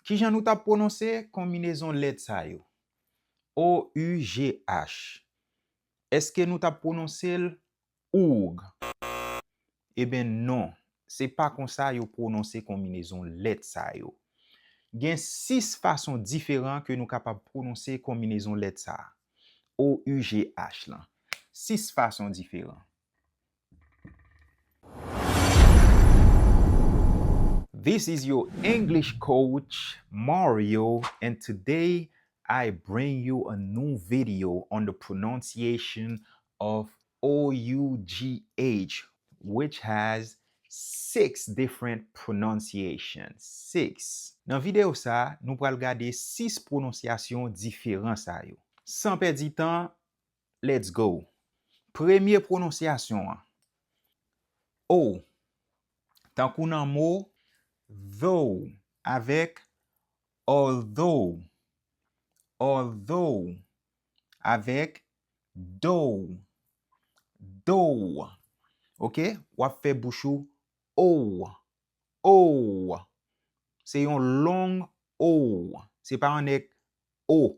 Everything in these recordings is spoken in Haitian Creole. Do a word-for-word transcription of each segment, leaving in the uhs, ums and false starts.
Kijan nou t ap pwononse konbinezon lèt sa yo? O U G H. Èske nou t ap pwononse l oug? Eben non, se pa konsa yo pwononse konbinezon lèt sa yo. Gen sis fason diferan ke nou kapab pwononse konbinezon lèt sa a. O U G H lan. Sis fason diferan. This is your English coach, Mario, and today I bring you a new video on the pronunciation of O U G H, which has six different pronunciations. Six. Nan videyo sa, nou pral gade sis pwononsyasyon diferan sa yo. San pèdi tan, let's go. Premye pwononsyasyon an. O. Tankou nan mo though avèk although. Although avèk though. Though. Ok? W ap fè bouch ou o. O. Se yon long o. Se pa yon nèg o.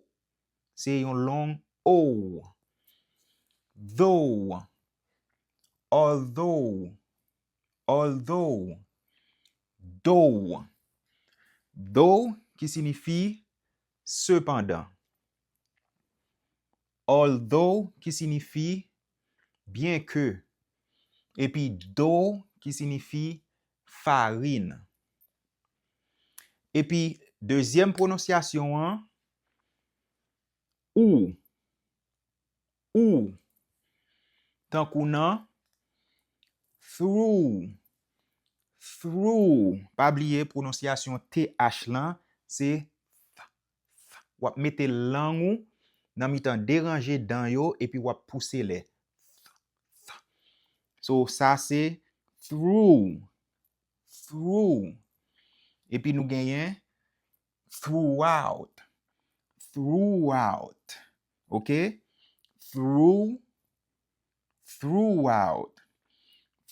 Se yon long o. Though. Although. Although. Though. Though ki siyifi sepandan. Although ki siyifi byenke. Epi though ki siyifi farin. Epi dezyèm pwononsyasyon an, ou. Ou. Tankou nan through. Through. Pa bliye pwononsyasyon T H lan, se th, th. W ap mete lang ou nan mitan de ranje dan yo epi w ap pouse lè. Th, th. So, sa se through. Through. Epi nou genyen throughout. Throughout. Ok? Through, throughout.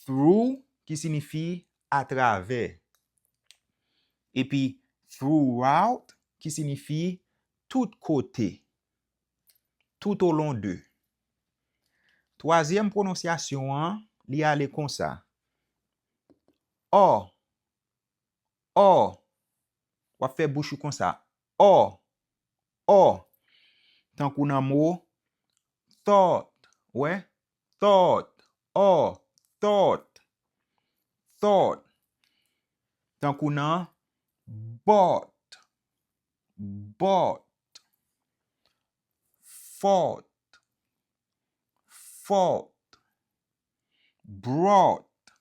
Through ki siyifi atravè. Epi throughout ki siyifi tout kote. Tout au long de. Twazyèm pwononsyasyon an, li ale konsa. Ò. Ò. W ap fè bouch ou konsa. Ò. Ò. Tankou nan mo thought. Wè? Thought. Ò. Thought. Thought. Tankou nan bought. Bought. Fought. Fought. Brought.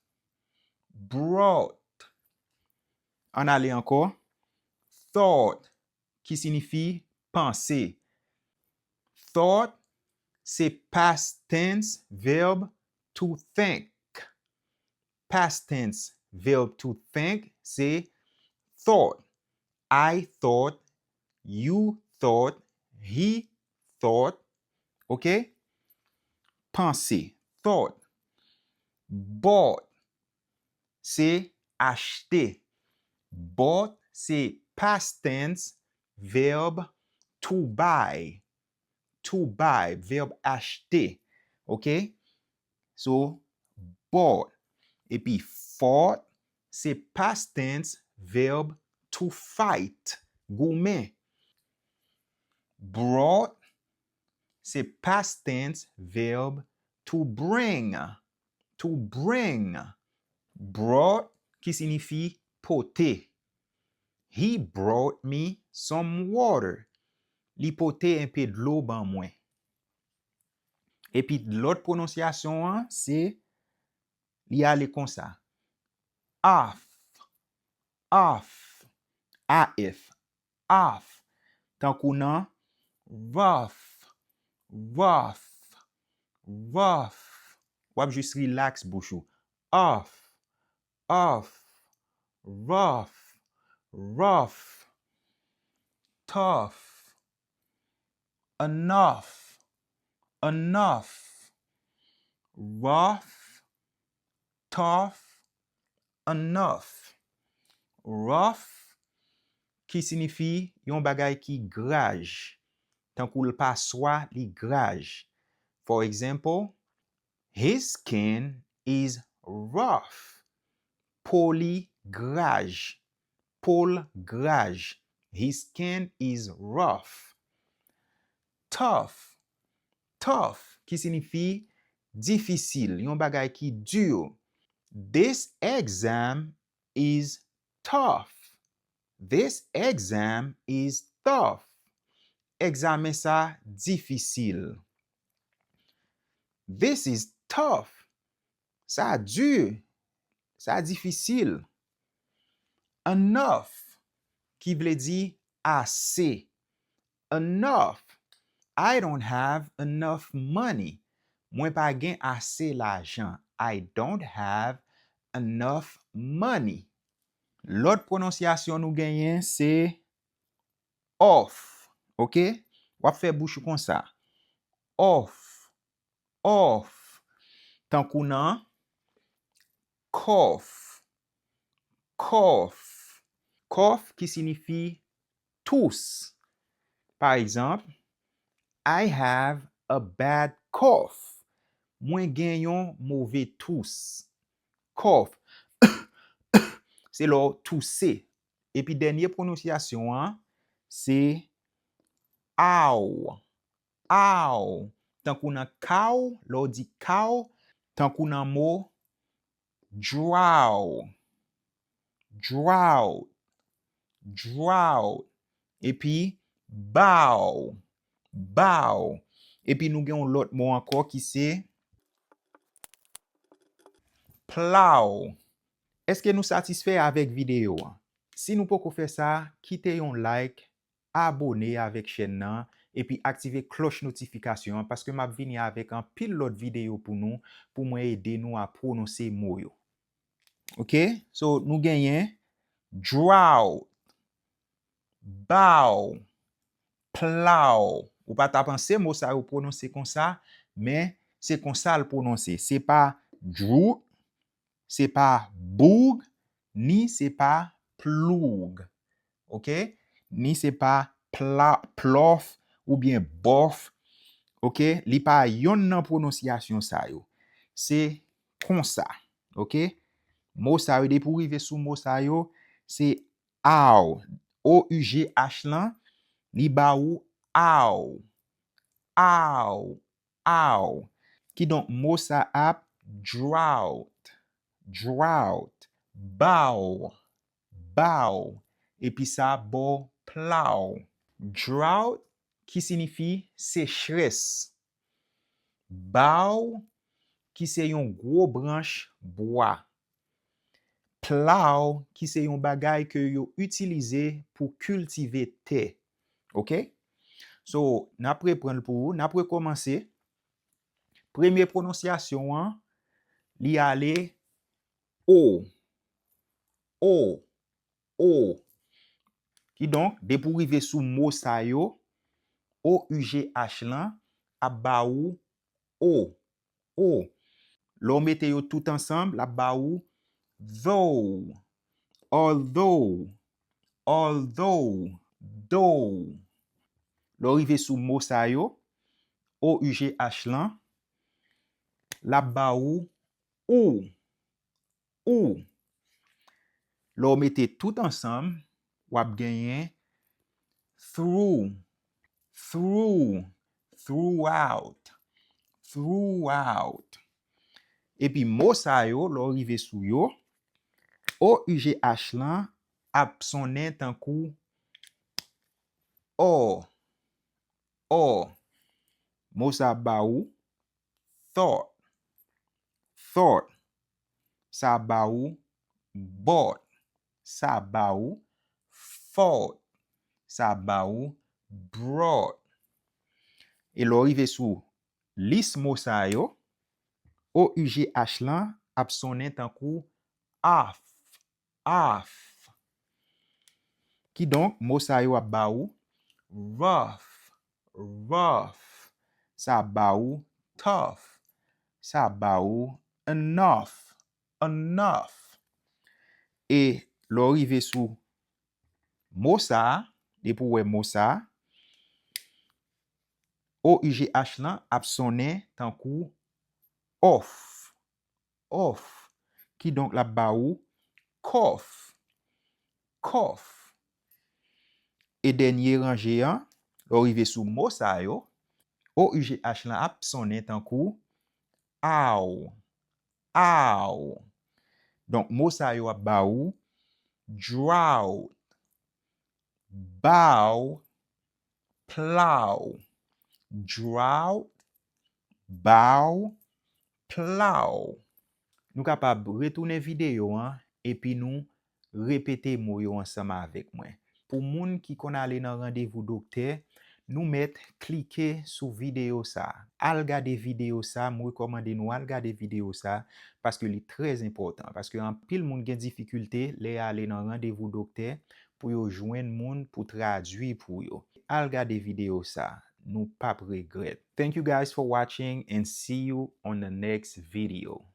Brought. Ann ale ankò. Thought ki siyifi panse. Thought se past tense verb to think. Past tense verb to think se thought. I thought, you thought, he thought. Ok? Panse. Thought. Bought se achte. Bought se past tense verb to buy. To buy, verb achte. Ok? So, bought. Epi fought se past tense verb to fight, goumen. Brought se past tense verb to bring. To bring. Brought ki siyifi pote. He brought me some water. Li pote enpe dlo ban mwen. Epi lòt pwononsyasyon an se, li ale konsa. Off. Off. A F. Off. Tankou nan rough. Rough. Rough. W ap jis relax bouch ou. Off. Off. Rough. Rough. Tough. Enough. Enough. Rough. Tough. Enough. Rough ki siyifi yon bagay ki graj. Tankou l pa swa, li graj. For example, his skin is rough. Po li graj. Po l graj. His skin is rough. Tough. Tough, ki siyifi difisil, yon bagay ki di. This exam is tough. This exam is tough. Egzamen sa difisil. This is tough. Sa di. Sa difisil. Enough, ki vle di ase. Enough. I don't have enough money. Mwen pa gen ase lajan. I don't have enough money. Lòt pwononsyasyon nou genyen se off. Oke? W ap fè bouch ou konsa. Off. Off. Tankou nan cough. Cough. Cough ki siyifi tous. Pa egzanp, I have a bad cough. Mwen gen yon move tous. Cough. Se lè w touse. Epi dènye pwononsyasyon an, se ow. Ow. Tankou nan cow, lè w di cow, tankou nan mo drow. Drought. Drought. Epi bow. Bow. Epi nou gen yon lòt mo ankò ki se plow. Èske nou satisfè avèk videyo a? Si nou poko fè sa, kite yon like, abone avèk chèn nan, epi aktive klòch notifikasyon an, paske m ap vini avèk anpil lòt videyo pou nou, pou mwen ede nou a pwononse mo yo. Oke? So, nou genyen drought, bow, plow. Ou pa ta panse mo sa yo pwononse konsa, men se konsa l pwononse. Se pa drout, se pa boug, ni se pa ploug. Oke? Ni se pa pla, plof oubyen bof. Oke? Li pa yonn nan pwononsyasyon sa yo. Se konsa. Oke? Mo sa yo, depi w rive sou mo sa yo, se ow. O U G H lan, li ba ou ow. Ow. Ow. Kidonk, mo sa ap drought. Drought. Bow. Bow. Epi sa ba w plow. Drought, ki siyifi sechrès. Bow, ki se yon gwo branch bwa. Plow, ki se yon bagay ke yo itilize pou kiltive tè. Oke? So, n ap reprann l pou ou, n ap rekòmanse. Premye pwononsyasyon an, li ale o. O. O. Kidonk, depi w rive sou mo sa yo, O U G H lan ap ba ou o. O. Lè w mete yo tout ansanm, l ap ba ou though, although, although, though. Lè w rive sou mo sa yo, O U G H lan, l ap ba ou ou. Ou. Lè w mete tout ansanm, w ap genyen through, through, throughout, throughout. Epi mo sa yo, lè w rive sou yo, O U G H lan ap sonnen tankou o, o. Mo sa ap ba ou thought, thought. Sa ba ou bought. Sa ba ou fought. Sa ba ou brought. E lè w rive sou lis mo sa yo, O U G H lan ap sonnen tankou off, off. Kidonk, mo sa yo ap ba ou rough, rough. Sa ba ou tough. Sa ba ou enough, enough. E lè w rive sou Mo sa a, depi w wè mo sa a, O U G H lan ap sonnen tankou òf. Òf. Kidonk, l ap ba ou kòf. Kòf. E dènye ranje an, lè w rive sou mo sa yo, O U G H lan ap sonnen tankou aw. Aw. Donk, mo sa yo ap ba ou drought, bow, plow. Drought, bow, plow. Nou kapab retounen videyo an epi nou repete mo yo ansanm avèk mwen. Pou moun ki konn ale nan randevou doktè, nou mèt klike sou videyo sa a. Al gade videyo sa a, m rekòmande nou al gade videyo sa a, paske li trè enpòtan. Paske anpil moun gen difikilte lè y ale nan randevou doktè pou yo jwenn moun pou tradui pou yo. Al gade videyo sa a, nou p ap regrèt. Thank you guys for watching and see you on the next video.